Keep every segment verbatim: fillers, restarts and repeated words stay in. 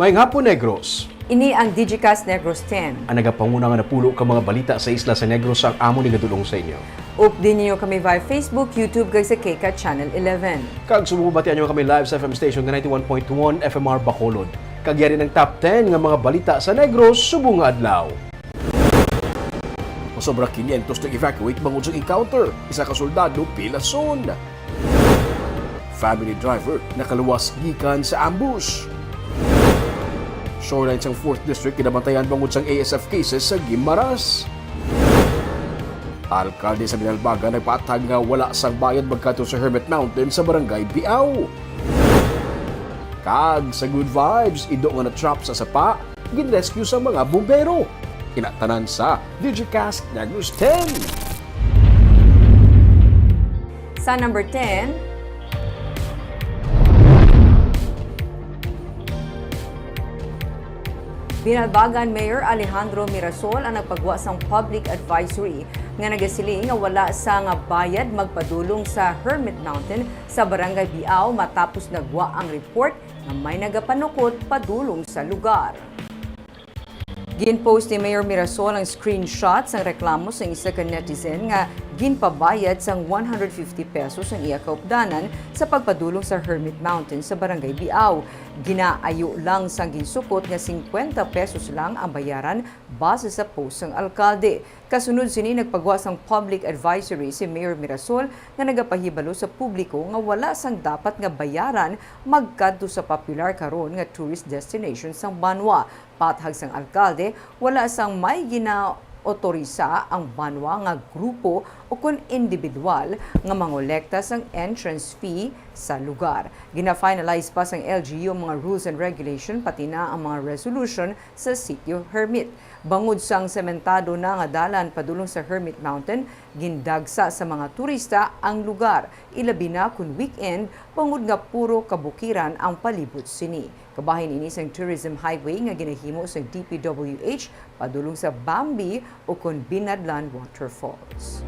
Maayong hapon, Negros. Ini ang Digicast Negros ten. Ang nagapanguna nga napulo ka mga balita sa isla sa Negros ang amo ni gadulong sa inyo. Updi ninyo kami via Facebook, YouTube, kag sa K CAT Channel eleven. Kag subong mabatian nyo kami live sa F M station nga ninety-one point one F M R Bacolod. Kag yari ang top ten nga mga balita sa Negros subong nga adlaw. Masobra quinientos nag-evacuate bangod sa encounter. Isa ka soldado pilason. Family driver nakaluwas gikan sa ambush. Shoreline sang fourth District ginabantayan bangod sang A S F cases sa Guimaras. Alkalde sa Binalbagan nagpatag nga wala sang bayad magkadto sa Hermit Mountain sa Barangay Biao. Kag sa Good Vibes, ido nga na-trap sa sapa, gin-rescue sa mga bumbero. Ina tanan sa Digicast Negros ten. Sa number ten, Binalbagan Mayor Alejandro Mirasol ang nagpagwa sang public advisory nga nagasiling nga wala sang bayad magpadulong sa Hermit Mountain sa Barangay Biao matapos nagwa ang report nga may nagapanukot padulong sa lugar. Gin-post ni Mayor Mirasol ang screenshot sang reklamo sang isa ka netizen nga ginpabayad sang one hundred fifty pesos ang iya kaupdanan sa pagpadulong sa Hermit Mountain sa Barangay Biao. Ginaayo lang sang ginsukot nga singkwenta pesos lang ang bayaran base sa post sang alkalde. Kasunod sini, nagpagwa sang public advisory si Mayor Mirasol nga nagapahibalo sa publiko nga wala sang dapat nga bayaran magkadto sa popular karon nga tourist destination sang banwa. Pathag sang alkalde, wala sang may ginaotorisa ang banwa nga grupo o kon individual nga mangolekta sang entrance fee sa lugar. Gina-finalize pa sang L G U ang mga rules and regulation, pati na ang mga resolution sa Sitio Hermit. Bangod sang sementado na nga dalan padulong sa Hermit Mountain, gindagsa sa mga turista ang lugar, ilabi na kon weekend, bangod nga puro kabukiran ang palibot sini. Kabahin ini sang tourism highway nga ginahimo sang D P W H padulong sa Bambi o kon Binadlan Waterfalls.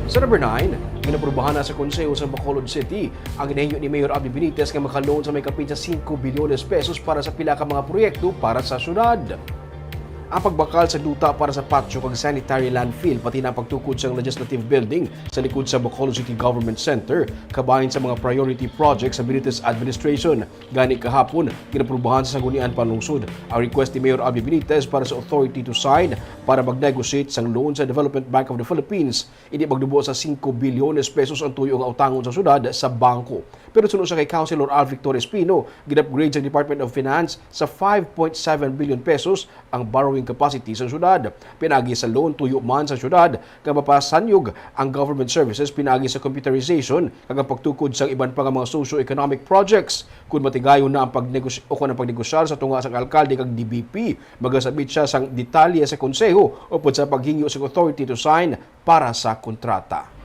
Sa number nine, ginaprubahan na sa Konseho sa Bacolod City ang ginahingyo ni Mayor Abby Benitez nga maka-loan sa may kapin sa singko bilyones pesos para sa pila ka mga proyekto para sa syudad. Ang pagbakal sa duta para sa patio kag sanitary landfill, pati na ang pagtukod sang legislative building sa likod sa Bacolod City Government Center, kabahin sa mga priority projects sa Benitez administration. Gani kahapon, ginaprubahan sa Sangguniang Panlungsod ang request ni Mayor Abby Benitez para sa authority to sign para mag-negotiate sang loan sa Development Bank of the Philippines. Ini magdubo sa singko bilyones pesos ang tuyo nga utangon sa syudad sa bangko. Pero suno sa kay Councilor Alvin Victor Espino, gin-upgrade sa Department of Finance sa five point seven billion pesos ang borrowing capacity sa syudad. Pinaagi sa loan, tuyo man sa syudad nga mapasanyog ang government services pinaagi sa computerization kag ang pagtukod sa iban pa nga mga socio-economic projects. Kun matigayon na ang pagnegosy-, o kun ang pagnegosyar sa tunga sang alkalde kag D B P, magasabit siya sang detalye sa konseho upod sa paghingyo sang authority to sign para sa kontrata.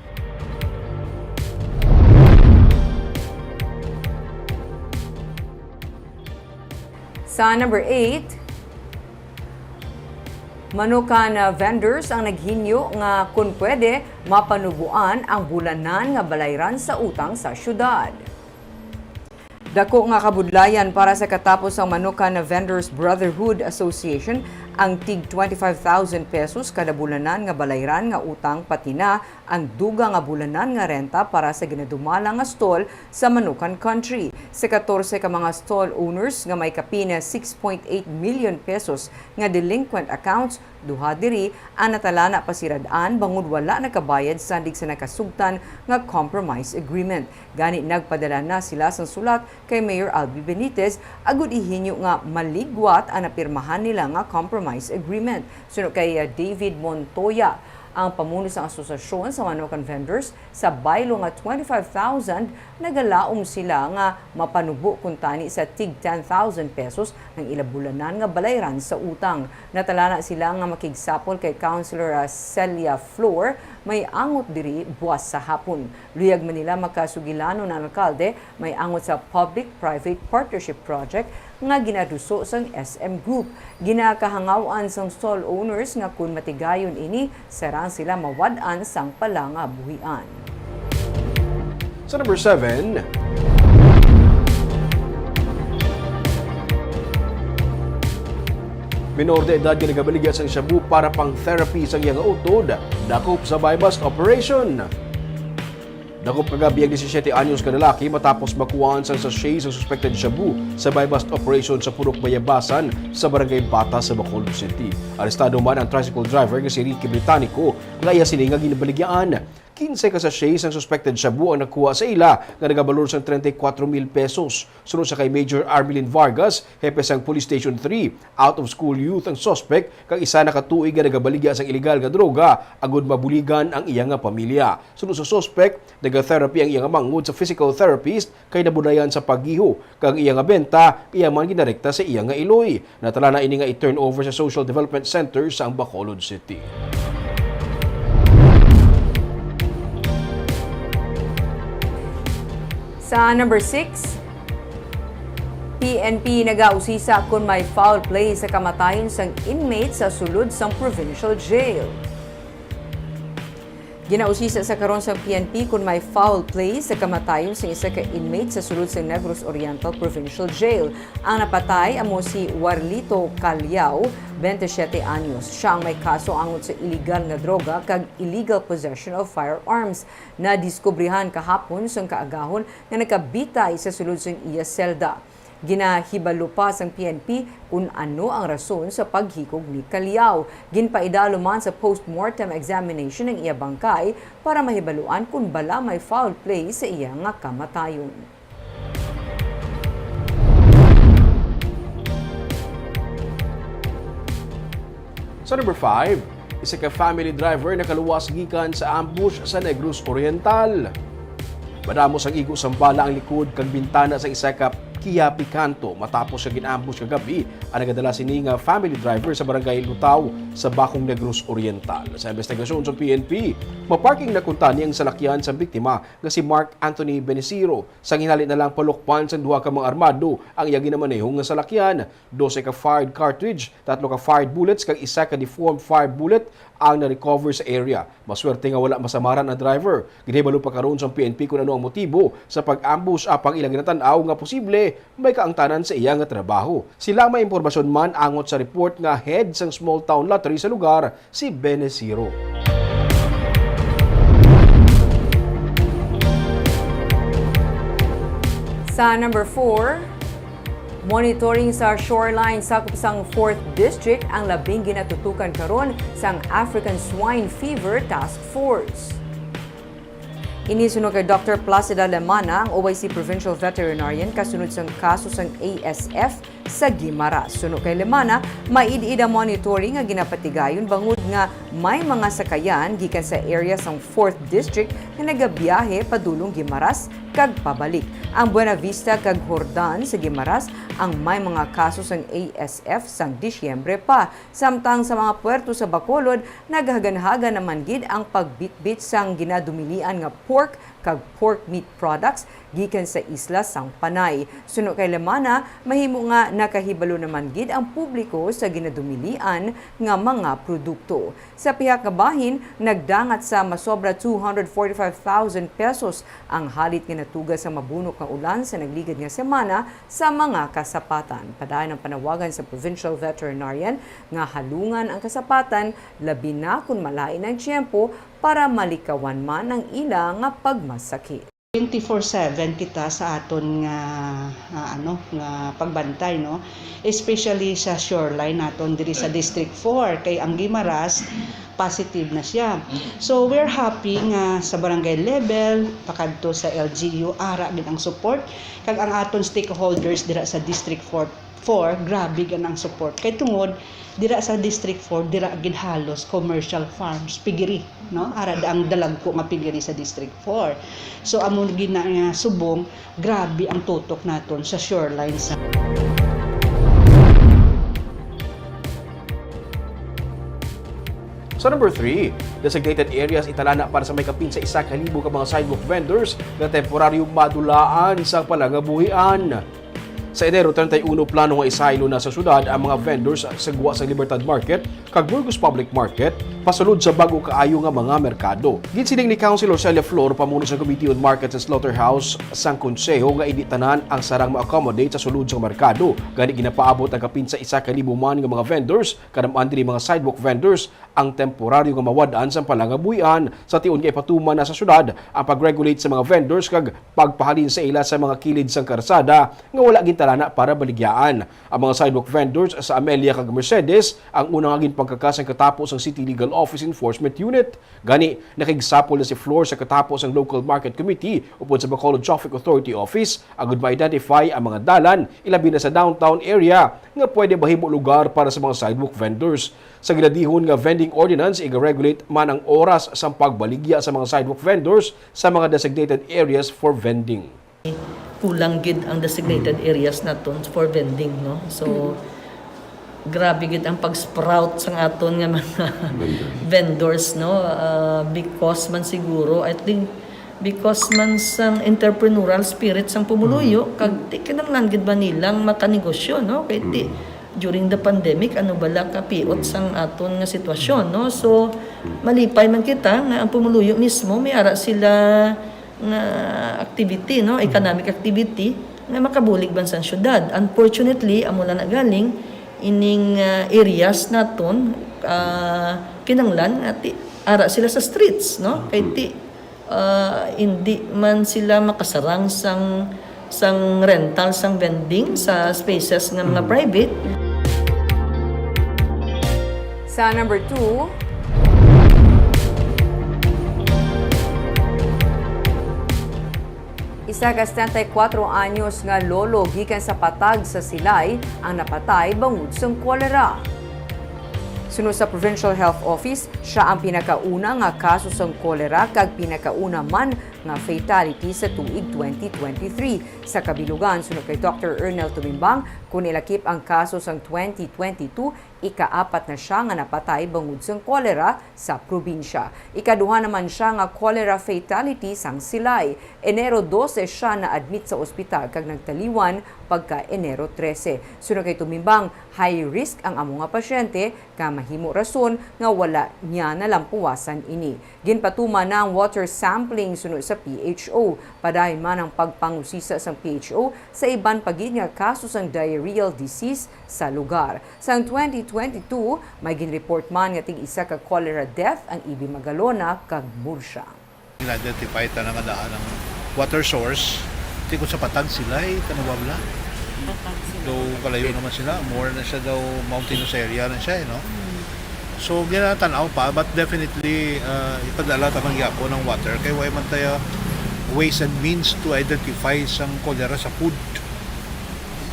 Sa number eight, Manukan vendors ang naghinyo nga kun pwede, mapanuboan ang bulanan nga balayran sa utang sa syudad. Dako nga kabudlayan para sa katapos sang Manukan Vendors Brotherhood Association ang tig twenty-five thousand pesos kada bulanan nga balayran nga utang, pati na ang dugang nga bulanan nga renta para sa ginadumala nga stall sa Manukan Country. Sa katorse ka mga stall owners nga may kapin six point eight million pesos nga delinquent accounts, duha diri ang natalana pa si Rad-an bangod wala nakabayad sandig sa nakasugtan nga compromise agreement. Gani, nagpadala na sila sang sulat kay Mayor Albi Benitez agud ihinyo nga maligwat ang napirmahan nila nga compromise agreement. Suno kay, uh, David Montoya, ang pamuno sang Asosasyon sa Manukan Vendors, sa baylo nga twenty-five thousand, nagalaom sila nga mapanubo kuntani sa tig ten thousand pesos ang ila bulanan nga balayran sa utang. Natalana sila nga makigsapol kay Councilor, uh, Celia Flor, may angot diri buwas sa hapon. Luyag man nila makasugilanon ang alkalde, may angot sa public-private partnership project nga ginaduso sang S M Group. Ginakahangaw-an sang stall owners nga kun matigayon ini, sarang sila mawad-an sang palangabuhian. Sa number seven, minor de edad nga nagabaligya sang shabu para pang therapy sang iya nga utod, dakop sa buy-bust operation. Dakop kagabi ang disisiete anyos nga lalaki matapos makuhaan sang sachet sang suspected shabu sa buy-bust operation sa Purok Bayabasan sa Barangay Bata sa Bacolod City. Arestado man ang tricycle driver nga si Ricky Britanico nga iya sini nga ginbaligyaan. Kinse ka sachet sang suspected shabu ang nakuha sa ila nga nagabalor sang treinta y cuatro mil pesos. Suno sa kay Major Armelin Vargas, hepe sang Police Station three, out of school youth ang suspect kag isa na ka tuig nga nagabaligya sang iligal nga droga agud mabuligan ang iya nga pamilya. Suno sa suspect, naga-therapy ang iya nga manghod sa physical therapist kay nabunayan sa paggiho, kag ang iya nga benta iya man ginarekta sa iya nga iloy. Natala na ini nga i-turn over sa Social Development Center sa Bacolod City. Sa number six, P N P nagausisa kon may foul play sa kamatayon sang inmate sa sulod sang provincial jail. Ginausisa sa karon sang P N P kon may foul play sa kamatayon sang isa ka inmate sa sulod sang Negros Oriental Provincial Jail. Ang napatay amo si Warlito Callao, twenty-seven anyos. Sia ang may kaso angot sa iligal nga droga kag illegal possession of firearms. Nadiskubrihan kahapon sang kaagahon nga nakabitay sa sulod sang iya selda. Ginahibalo pa sang P N P kon ano ang rason sa paghikog ni Callao. Ginpaidalo man sa postmortem examination ang iya bangkay para mahibaluan kon bala may foul play sa iya nga kamatayon. Sa number five, isa ka family driver nakaluwas gikan sa ambush sa Negros Oriental. Madamo sang igo sang bala ang likod kag bintana sa isa ka Kia Picanto matapos siya gin-ambush kagabi ang nagadala sini nga family driver sa barangay Lutaw sa Bacong, Negros Oriental. Sa investigasyon sa P N P, maparking na kuntani ang salakyan sa biktima nga si Mark Anthony Beniciro. Sa ginhali na lang palukpan sang duha ka mga armado ang iya ginamaneho nga salakyan. Dose ka fired cartridge, tatlo ka fired bullets kag isa ka deformed fired bullet ang na-recover sa area. Maswerte nga wala masamaran ang driver. Ginhibalo pa karon sang P N P kon ano ang motibo sa pag-ambush, apang ila ginatan-aw nga posible may kaangtanan sa iya nga trabaho. Sila may impormasyon man angot sa report nga head sang small town lottery sa lugar si Benesiro. Sa number four, monitoring sa shoreline sakop sang fourth District ang labing ginatutukan karon sang African Swine Fever Task Force. Ini suno kay Doctor Placida Lemana, ang O I C Provincial Veterinarian, kasunod sang kaso sang A S F sa Guimaras. Suno kay Lemana, maid-id ang monitoring nga ginapatigayon bangod nga may mga sakayan gikan sa area sang fourth District nga nagabiyahe padulong Guimaras kag pabalik. Ang Buena Vista kag Jordan sa Guimaras ang may mga kaso sang A S F sang Disyembre pa. Samtang sa mga puerto sa Bacolod, naghaganhagan naman gid ang pagbitbit sang ginadumilian nga pork kag pork meat products gikan sa isla sang Panay. Suno kay Lemana, mahimo nga nakahibalo naman gid ang publiko sa ginadumilian nga mga produkto. Sa pihak nga bahin, nagdangat sa masobra two hundred forty-five thousand pesos ang halit nga natuga sa mabunok nga ulan sa nagligad nga semana sa mga kasapatan. Padayon ang panawagan sa provincial veterinarian nga halungan ang kasapatan, labi na kon malain ang tiyempo, para malikawan man ang ila nga pagmasakit. Twenty-four seven kita sa aton nga, ah, ano, nga pagbantay, no? Especially sa shoreline naton diri sa District four, kay ang Guimaras positive na siya. So, we're happy nga sa barangay level, pakadto sa L G U, ara gid ang support, kag ang aton stakeholders dira sa District four, four, grabe gid ang support. Kay tungod, dira sa District four, dira gid halos commercial farms, piggery, no? Ara ang dalagko nga piggery sa District four. So, amo gid na nga subong, grabe ang tutok naton sa shoreline sa Sa number three, designated areas italana para sa may kapin sa isa ka libo ka mga sidewalk vendors nga temporaryo madulaan sa palangabuhian. Sa Enero treinta y uno, plano nga isaylo na sa syudad ang mga vendors sa gwa sa Libertad Market kag Burgos Public Market pasulod sa bag-o kaayo nga mga merkado. Ginsiling ni Councilor Celia Flor, pamuno sa Committee on Markets and Slaughterhouse sang Konseho, nga indi tanan ang sarang ma-accommodate sa sulod sang merkado. Gani, ginapaabot ang kapin sa isa ka libo man nga mga vendors, kadam-an diri mga sidewalk vendors, ang temporaryo nga mawad-an sang palangabuhian, sa tion nga ipatuman na sa syudad ang pag-regulate sa mga vendors kag pagpahalin sa ila sa mga kilid sang karsada nga wala gintalana para baligyaan. Ang mga sidewalk vendors sa Amelia kag Mercedes ang una nga ginpangkakas sang katapo sang City Legal Office Enforcement Unit. Gani, nakigsapol na si Flor sa katapo sang Local Market Committee upod sa Bacolod Traffic Authority Office agud ma-identify ang mga dalan, ilabi na sa downtown area, nga pwede mahimo lugar para sa mga sidewalk vendors. Sa ginadihon nga vending ordinance, iga-regulate man ang oras sang pagbaligya sa mga sidewalk vendors sa mga designated areas for vending. Kulang gid ang designated areas naton for vending, no? So, grabe gid ang pag-sprout sang aton nga mga vendors, no? Ah, because man siguro, I think, because man sang entrepreneurial spirit sang pumuluyo, kag di kinahanglan gid ba nilang makanegosyo, no? Kay di, during the pandemic, ano bala ka piot sang aton nga sitwasyon, no? So, malipay man kita nga ang pumuluyo mismo may ara sila nga activity, no? Economic activity nga makabulig man sa syudad. Unfortunately, amo lang na galing ining, ah, areas naton, ah, kinahanglan nga ti-, ara sila sa streets, no? Kay ti-, ah, hindi man sila makasarang sang, sang rental, sang vending sa spaces nga mga private. Sa number two, isa ka setenta y kuwatro anyos nga lolo gikan sa Patag sa Silay ang napatay bangod sang kolera. Suno sa Provincial Health Office, sia ang pinakauna nga kaso sang kolera kag pinakauna man nga fatality sa tuig twenty twenty-three. Sa kabilugan, suno kay Doctor Ernel Tumimbang, kon ilakip ang kaso sang twenty twenty-two, ikaapat na sia nga napatay bangod sang kolera sa probinsya. Ikaduha naman sia nga cholera fatality sang Silay. Enero dose sia na-admit sa ospital kag nagtaliwan pagka Enero trese. Suno kay Tumimbang, high risk ang amo nga pasyente nga mahimo rason nga wala niya nalampuwasan ini. Ginpatuman na ang water sampling suno sa P H O. Padayon man ang pagpangusisa sang P H O sa iban pa gid nga kaso sang diarrheal disease sa lugar. Sang twenty twenty-two, may ginreport man nga tig-isa ka cholera death ang Ibis, Magalona kag Murcia. Gina-identify ta na nga daan ang water source. Ti kung sa Patag Silay, Tanawabla. Patag Silay. Though kalayo naman sila, more na siya daw mountainous area na siya, eh, no? So, ginatanaw pa, but definitely, ah, ipadala ta man gyapon ang water. Kay wala man tayo ways and means to identify sang cholera sa food.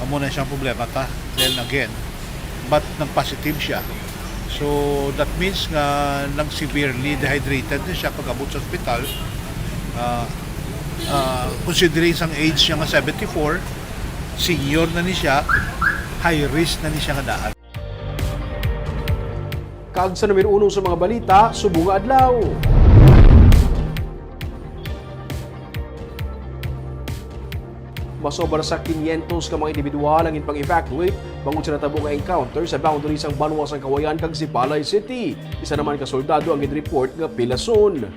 Amo na siyang problema ta. Then again, but nag-positive siya. So, that means nga nag-severely dehydrated na siya pag-abot sa ospital. Ah, ah, considering sang age niya nga seventy-four, senior na ni siya, high risk na ni siya nga daan. Kag sa numero uno sa mga balita, subong nga adlaw. Masobra sa quinientos ka mga individual ang ginpang-evacuate bangod sa natabo nga encounter sa boundary sang banwa sang Kawayan kag Sipalay City. Isa naman ka soldado ang ginreport nga pilason.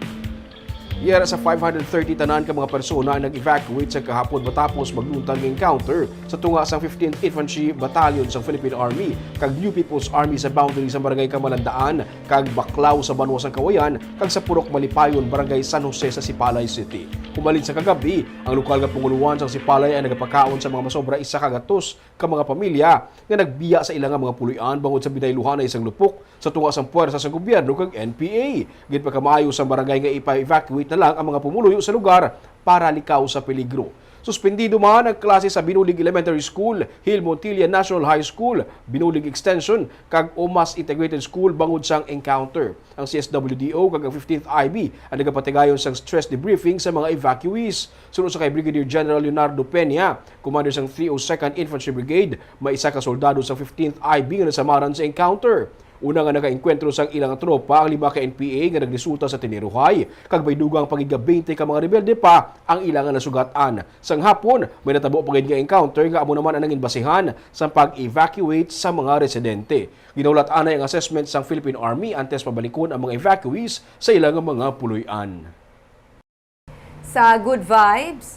Yara sa five hundred thirty tanan ka mga persona ang nag-evacuate sa kahapon matapos magluntad nga encounter sa tunga sang fifteenth Infantry Battalion sang Philippine Army kag New People's Army sa boundary sa Barangay Kamalandaan kag Baklao sa banwa sang Kawayan kag sa Purok Malipayon, Barangay San Jose sa Sipalay City. Humalin sa kagab-i, ang lokal nga pangulohan sang Sipalay ang nagapakaon sa mga masobra isa ka gatos ka mga pamilya nga nagbiya sa ila nga mga puloy-an bangod sa binayluhanay sang lupok sa tunga sang puwersa sang gobyerno kag N P A. Ginpakamaayo sang barangay nga ipa-evacuate na lang ang mga pumuluyo sa lugar para likaw sa peligro. Suspendido man ang klase sa Binulig Elementary School, Hill Montilla National High School, Binulig Extension, kag Omas Integrated School bangod sang encounter. Ang C S W D O kag ang fifteenth I B ang nagapatigayon sang stress debriefing sa mga evacuees. Suno sa kay Brigadier General Leonardo Peña, commander sang three oh second Infantry Brigade, may isa ka soldado sa fifteenth I B nga nasamaran sa encounter. Una nga nakaengkwentro sang ilang tropa ang lima ka N P A nga nagresulta sa tiniruhay, kag may dugang pa gid nga twenty ka mga rebelde pa ang ila nga nasugat-an. Sang hapon, may natabo pa gid nga encounter nga amo naman ang nangin basihan sang pag-evacuate sa mga residente. Ginahulat anay ang assessment sang Philippine Army antes pabalikon ang mga evacuees sa ila nga mga puloy-an. Sa good vibes,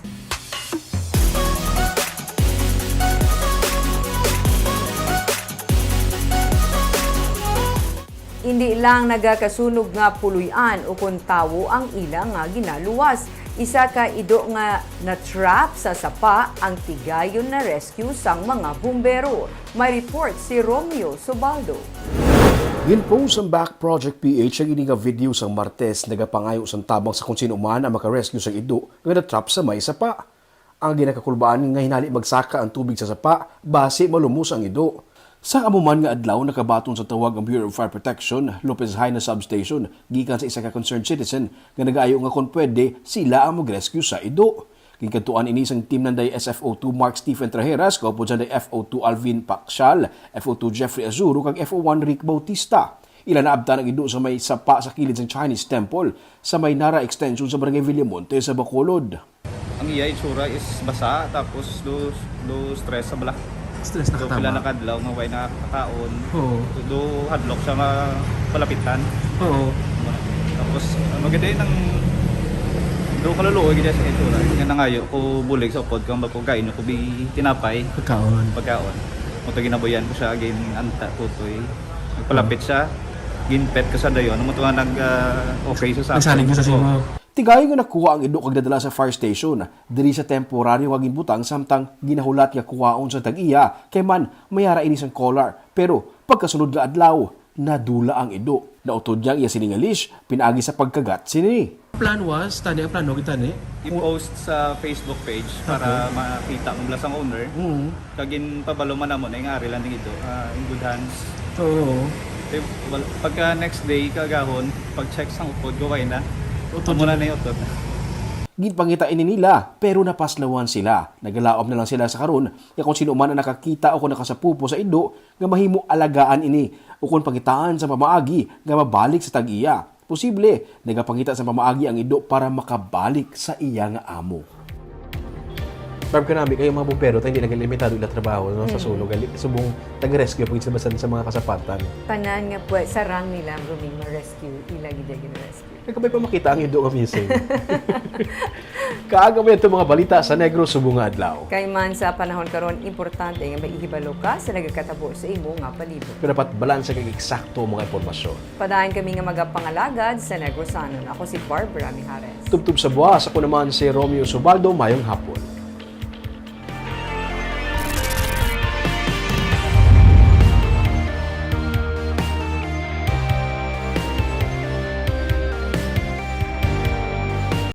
indi lang nagakasunog nga puloy-an ukon tawo ang ila nga ginaluwas. Isa ka ido nga na-trap sa sapa ang tigayon na rescue sang mga bumbero. May report si Romeo Subaldo. Gin-post sang Back Project P H ang ini nga video sang Martes, nagapangayo sang tabang sa kon sino man ang maka-rescue sang ido nga na-trap sa may sapa. Ang ginakakulbaan nga hinali magsaka ang tubig sa sapa, basi malumos ang ido. Sa amo man nga adlaw, nakabaton sa tawag ang Bureau of Fire Protection, Lopez Jaena Substation, gikan sa isa ka concerned citizen nga nagaayo nga kon pwede, sila ang mag-rescue sa ido. Ginkadtuan ini sang Team Nanday S F O two Mark Stephen Trajeras, kaupod sang F O two Alvin Paksial, F O two Jeffrey Azuro, kag F O one Rick Bautista. Ila naabtan ang ido sa may sapa sa kilid sang Chinese Temple, sa may Nara Extension sa Barangay Villamonte sa Bacolod. Ang iya itsura is basa, tapos do, do stress sa bala. Stress na. Do pila na kadlaw nga way nakakaon. Oo. Do hadlok siya nga palapitan. Oo. Tapos, ano gid eh, nang do kaluluoy gid sa itsura. Nga nangayo ko bulig sa upod ko, ang bago kain ko bi tinapay. Pagkaon. Pagkaon. Mo to ginabuyan ko siya, again, anta, tutoy. Nagpalapit siya, ginpet ko sa dayon. Mo to nga nag, ah, okay sa sa Nagsalig na sa simo. Tigayon nga nakuha ang ido kag nadala sa fire station. Diri sa temporaryo nga ginbutang samtang ginahulat nga kuhaon sa tag-iya, kay man may ara ini sang collar. Pero pagkasunod nga adlaw, nadula ang ido. Nautod niya ang iya sini nga leash pinaagi sa pagkagat sini. Plan was, tani ang plano kita ni. I-post sa Facebook page para Okay. makita mo lang sang owner. Mm. Kag ginpabalo man namo na yung ari lang ding ido, ah, in good hands. Oo. Eh, wal-, pagka next day, kagahon, pag-check sang upod, gaway na. Utod Amo na na. na yung utod. Ginpangita ini nila, pero napaslawan sila. Nagalaom na lang sila sa karon nga kung sino man ang nakakita o kung nakasapupo sa ido nga mahimo alagaan ini o kung pangitaan sa pamaagi nga mabalik sa tag-iya. Posible, nagapangita sa pamaagi ang ido para makabalik sa iya nga amo. Barb, kanami kayo mga bumbero, tayo hindi nagalimitado ila trabaho, no, sa Mm. sunog. Gali-, subong taga-rescue, pag sa, sa mga kasapatan. Tanan nga pwe-, sarang nila, Roming, ma-rescue, ila gid ang gina-rescue. Nagkabay pa makita ang ido nga missing. Kaaga mo ito mga balita sa Negros subong nga adlaw. Kay man sa panahon karon, importante nga maihibalo ka sa nagakatabo sa imo nga palibot. Pero dapat balanse kag eksakto ang mga impormasyon. Padayon kami nga magapangalagad sa Negrosanon. Ako si Barbara Mijares. Tubtob sa buwas, ako naman si Romeo Subaldo. Mayong hapon.